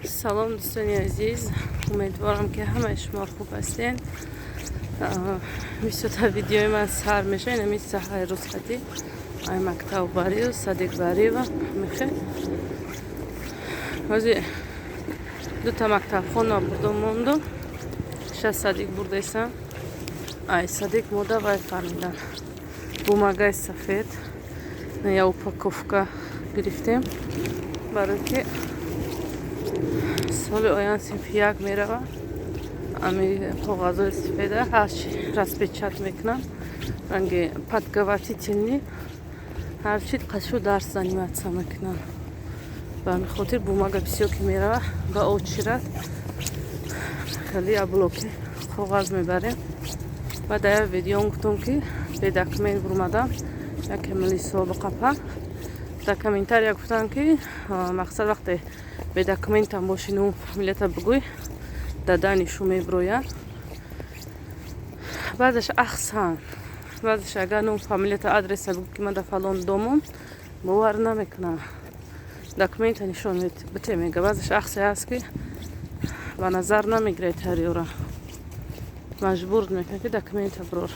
Салом, дӯстони азиз, умедворам, ки ҳамаи шумо хуб ҳастен. Бисёрта видеои ман сар меша инами саҳаи рӯзхатӣ, ай мактаббарию садикбарива мехе. Ҳози дута мактабхона бурдум, мондум, ша садик бурдесам. Ай садик мода вай фаҳмидан, бумагаи сафед я упаковка гирифтем, барои ки соли оянд синфи як мерава. Ами коғазҳои сафеда ҳарчи распечатать мекунам, ранги подготовительный, ҳарчи қашу дарс заниматься мекунам. Ба ҳамин хотир бумага бисёр ки мерава, ба очередь хеле я блоки коғаз мебарем. Баъд дар як видеом гуфтам, ки бе документ бурмадам, яке милисо бақапа. Дар комментария гуфтанд, ки мақсад, вақте бе документам боши, ну фамилията бигӯй, дадани шу меброяд. Баъзеш ахсан, баъзеш агар ну фамилията, адреса бигӯ, ки ман дар фалон домом, бовар намекунам, документа нишон бите мега. Баъзеш ахсе ҳаст, ки ба назар намегирад, тариёра маҷбур мекунад, ки документа бирор.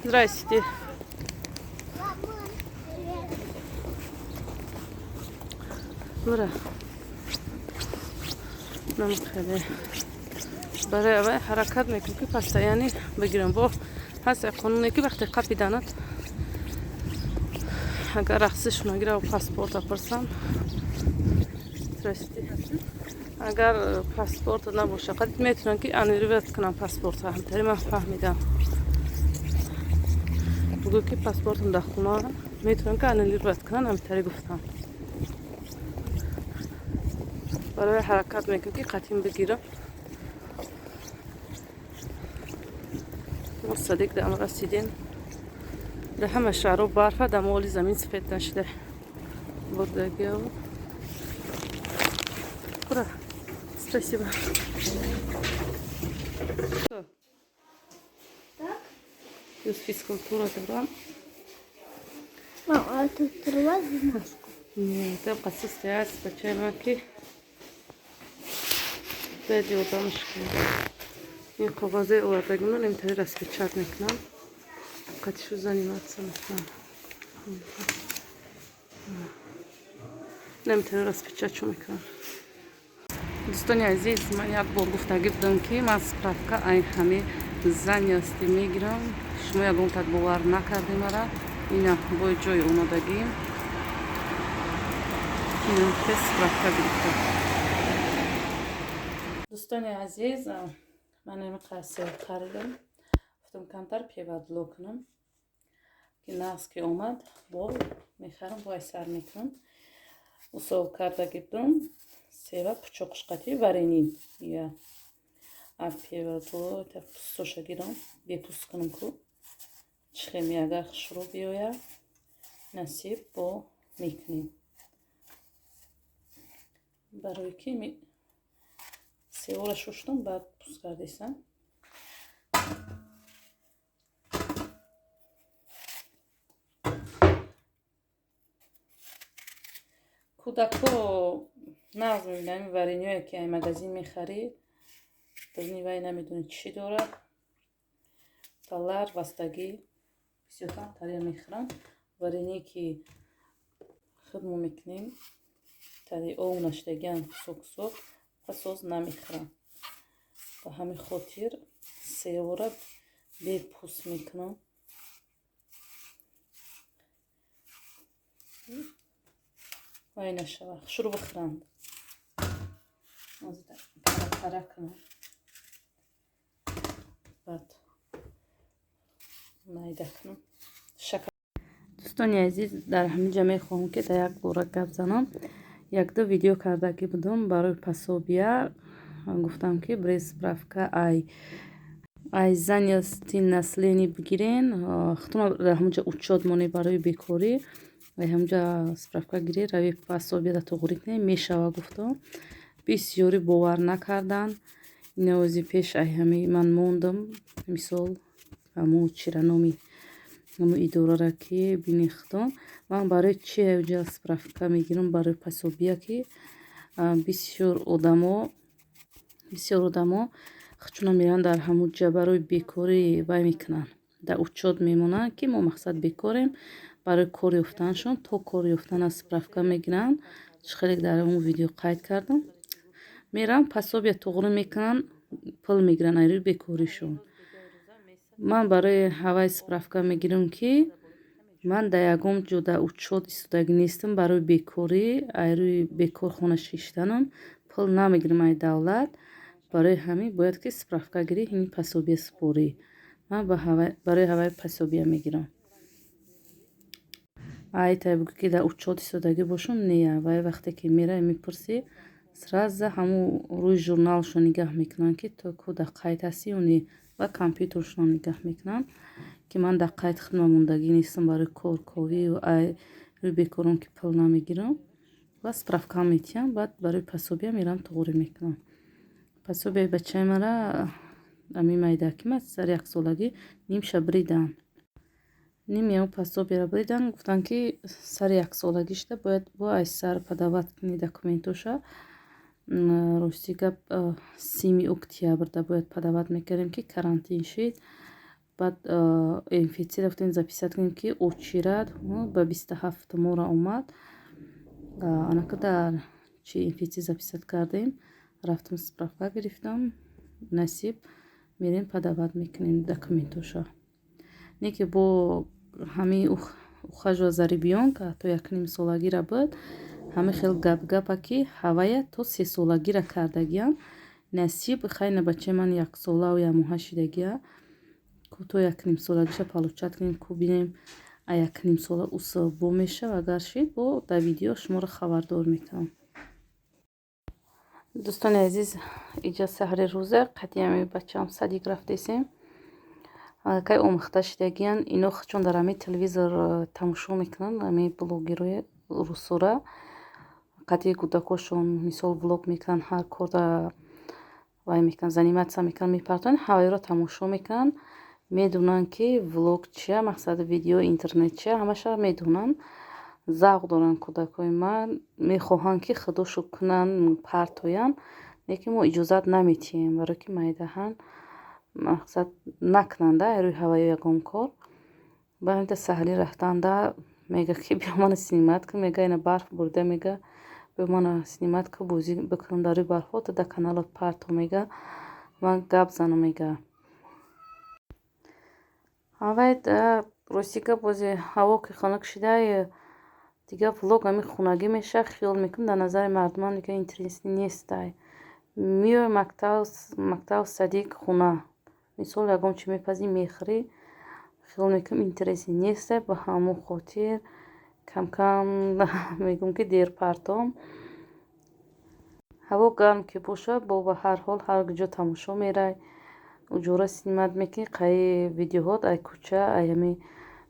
Здрасте. Бура нам хеле барои аввай ҳаракат мекунем, ки постоянно бигирем. Бо ҳаст қонуне, ки вақте қапиданат, агар рахсиш нагира, паспорта пурсам. Здрасте. Агар паспорт набоша, қад метавонам, ки аннулировать кунам паспорта. Ҳамтари ман фаҳмидам, бугӯ, ки паспортам дар хона, метавонам, ки аннулировать кунам. Ҳамтари гуфтам, барои ҳаракат мекунам, ки қатъин бигирам. Мо садик дам расидем. Дар ҳама шаҳрҳо барфа, дар моли замин сафед нашида бурдагио. Ура, спасибо. Так? Плюс физкультура дорам. Мам, а тут рвать бумажку? Нет, там қасисте аст, бачаи ман, ки бояд ёрдамаш кунам. Ин коғазои овардагимон имтари распечатать мекунам, қатишу заниматься мекунам. Намитари распечатать мекунам. Дӯстони азиз, ман як бор гуфтагӣ будам, ки ман справка ай ҳами занятости мегирам. Шумо ягон так бовар накардем мара. Ина бо ҷои омадагӣ, инам тез справка гирифтам. Дӯстони азиз, ман ами қасер харидам, гуфтам, камтар повидло кунам, ки нағз ки омад, бо мехарам, бо сар мекунам. Усол кардаги будам, сева пучоқшқати варенин я а повидло та пустоша гирам, бепуст кунам ку чихеми. Агар хушрӯ биёяд, насиб, бо мекунем, барои ки севора шуштам, баъд пуст кардесам. Кӯдакҳо нағз мебинам варенье, ки ай магазин мехарӣ, дарни вай намедонӣ чӣ дорад. Талар вастагӣ бисёртар тария мехӯрам. Варенье, ки худмо мекунем, тари ов нашидагиан, сок-сок пасоз намехӯрам. Ба ҳамин хотир севора бепӯст мекунам, вай нашава, хушрӯ бихӯранд. Пара пара кунам, баъд майда кунам. Дӯстони азиз, дар ҳамин ҷа мехоҳам, ки дар як бора гап занам. Якду видео кардагӣ будам барои пособия. Гуфтам, ки бре справка ай занятости населения бигирен, хутума дар ҳамонҷа учёт монед, барои бекорӣ ай ҳамонҷа справка гирӣ, рави пособия туғрӣ кунед, мешава, гуфтам. Бисёрӣ бовар накарданд. Инози пеш ай ҳами ман мондам, мисол, ҳамун чира номи Ҳамун идорара, ки бинехтон, ман барои чи ҷа справка мегирам? Барои пособия, ки бисёр одамо чуна мераванд, дар ҳамун ҷа барои бекорӣ вай мекунанд, дар учёт мемонанд, ки мо, мақсад, бекорем. Барои кор ёфтанашон, то кор ёфтана справка мегиранд. Чӣ хеле дар он видео қайд кардам, мераванд, пособия туғрӣ мекунанд, пул мегиранд ай рӯи бекоришон. Ман барои ҳавай справка мегирам, ки ман дар ягон ҷо дар учёт истодагӣ нестам барои бекорӣ. Ай рӯи бекор хона шиштанам пул намегирам ай давлат. Барои ҳамин бояд ки справка гирӣ, ҳини пособия супорӣ. Ман барои ҳавай пособия мегирам. Айтай бугӯ, ки дар учёт истодагӣ бошам, не. Вай вақте ки меравӣ, мепурсӣ, сразу ҳамун рӯи журналшон нигаҳ мекунанд, ки то ку дар қайд ҳастӣ ё не, ва компютершонам нигаҳ мекунанд, ки ман дар қайд хидмат мондагӣ нестам барои корковию ай рӯи бекорон, ки пул намегирам, ва справка метиҳам. Баъд барои пособия меравам, туғрӣ мекунам. Пособияи бачаи мара ами майдакима сари яксолагӣ нимша бриданд, ними ҳамун пособияро бриданд. Гуфтанд, ки сари яксолагӣ шуда, бояд бо ай сар подавать кунӣ документоша. Рости гап, 30-ми октябрда бояд подавать мекардем, ки карантин шид. Баъд МФЦ рафтем, записать кунем, ки очередь ба 27-мора омад. Анака дар чи МФЦ записать кардем, рафтам, справка гирифтам. Насиб, мерем, подавать мекунем документоша. Не ки бо ҳамин ухаживать за ребёнка то 1,5 солагира буд. Ҳамин хел гапгапа, ки ҳавая то 3 солагира кардагиам. Насиб, хайна, бачаи ман яксолаву якмоҳа шидагия, ку то 1,5 солагиша получать кунем, ку бинем, а 1,5 сола усбо мешав. Агар шид, бо дар видео шуморо хабардор мекунам. Дӯстони азиз, иҷа саҳри рӯза қадиями бачаам садик рафтесем. Кай омӯхта шидагиян ино, чун дар ҳамин телевизор тамошо мекунанд, ҳамин блогерои русура қадии кӯдакошон, мисол, влог мекунанд, ҳар корда вай мекунанд, заниматься мекунанд, мепартоянд, ҳавайро тамошо мекунанд. Медонанд, ки влог чия, мақсади видео, интернет чия, ҳамаша медонанд, завқ доранд. Кӯдакҳои ман мехоҳанд, ки худошу кунанд, партоянд, лекин мо иҷозат наметиҳем, барое ки майдаҳан, мақсад, накунанда рӯи ҳаваё ягон кор. Ба ҳамита саҳарӣ рафтанда мега, ки биё, мана снимать кун, мега, ина барф бурида, мега, биё, мана снимать кун, бозӣ бикунам дар рӯи барфҳо, та дар каналат парто, мега, ман гап занам, мега. Ҳавай, рости гап, бози ҳаво ки хунук шидай, дигар влог ҳамин хунагӣ меша. Хиёл мекунам, дар назари мардумам дигар интересный нестай. Меои мактаб, садик, хона, мисол, ягон чи мепазӣ, мехӯрӣ. Хиёл мекунам, интересный нестай. Ба ҳамон хотир камкам мегӯм, ки дер партом. Ҳаво гарм ки бошад, бо ба ҳар ҳол ҳар ҷо тамошо мерай, уҷора снимать мекунӣ, қаи видеоҳот ай кӯча, ай ҳамин,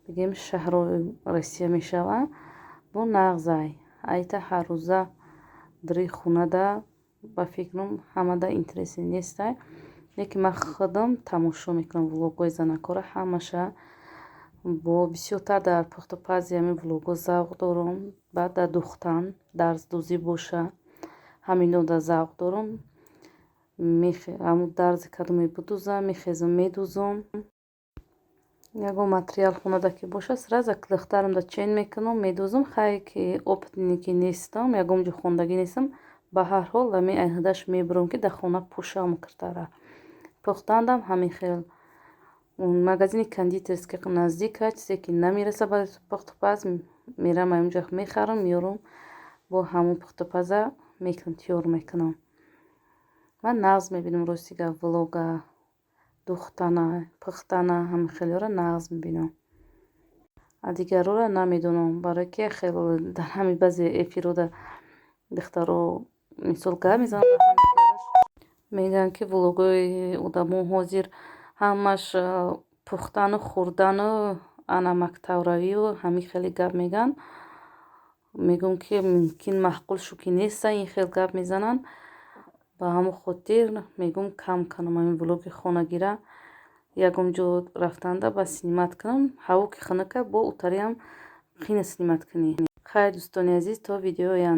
бигем, шаҳрҳои Россия мешаванд, бо нағзай. Айта ҳаррӯза дари хонада, ба фикрам, ҳамада интересный нестай. Лекин ман худам тамошо мекунам влогҳои занакҳоро ҳамаша. Бо бисёртар дар пухтупази ҳамин влогҳо завқ дорам, баъд дар духтан, дарздӯзӣ боша, ҳаминода завқ дорам. Ҳамун дарзе кадоме бидӯзам, мехезам, медӯзам. Ягон материал хонада ки бошад, сразу духтарамда чен мекунам, медӯзам. Хай, ки опытный ки нестам, ягон ҷо хондагӣ нестам, ба ҳар ҳол ҳамин айҳдаш мебурам, ки дар хона пӯшам киртара. Пухтандам ҳамин хел, магазини кондитерский наздика, чизе ки намераса ба пухтупаз, мерам, ҳаминҷо мехарам, меорам, бо ҳамун пухтупаза мекунам, тайёр мекунам. Ман нағз мебинам, рости гап, влога, духтана, пухтана, ҳамин хелҳоро нағз мебинам. А дигарҳоро намедонам, барое ки хел дар ҳамин баъзе эфирҳода духтаро, мисол, гап мезананд, мегӯянд, ки влогҳои одамо ҳозир ҳамаш пухтану хӯрдану ана мактабравию ҳамин хеле гап мегӯянд. Мегӯям, ки мумкин маъқул шу ки неста, ин хел гап мезананд. Ба ҳамон хотир мегӯям, кам кунам ҳамин влоги хонагира. Ягон ҷо рафтанда ба снимать кунам. Ҳаво ки хунука, бо утариам қина снимать кунӣ. Хайр, дӯстони азиз, то видеои оянда.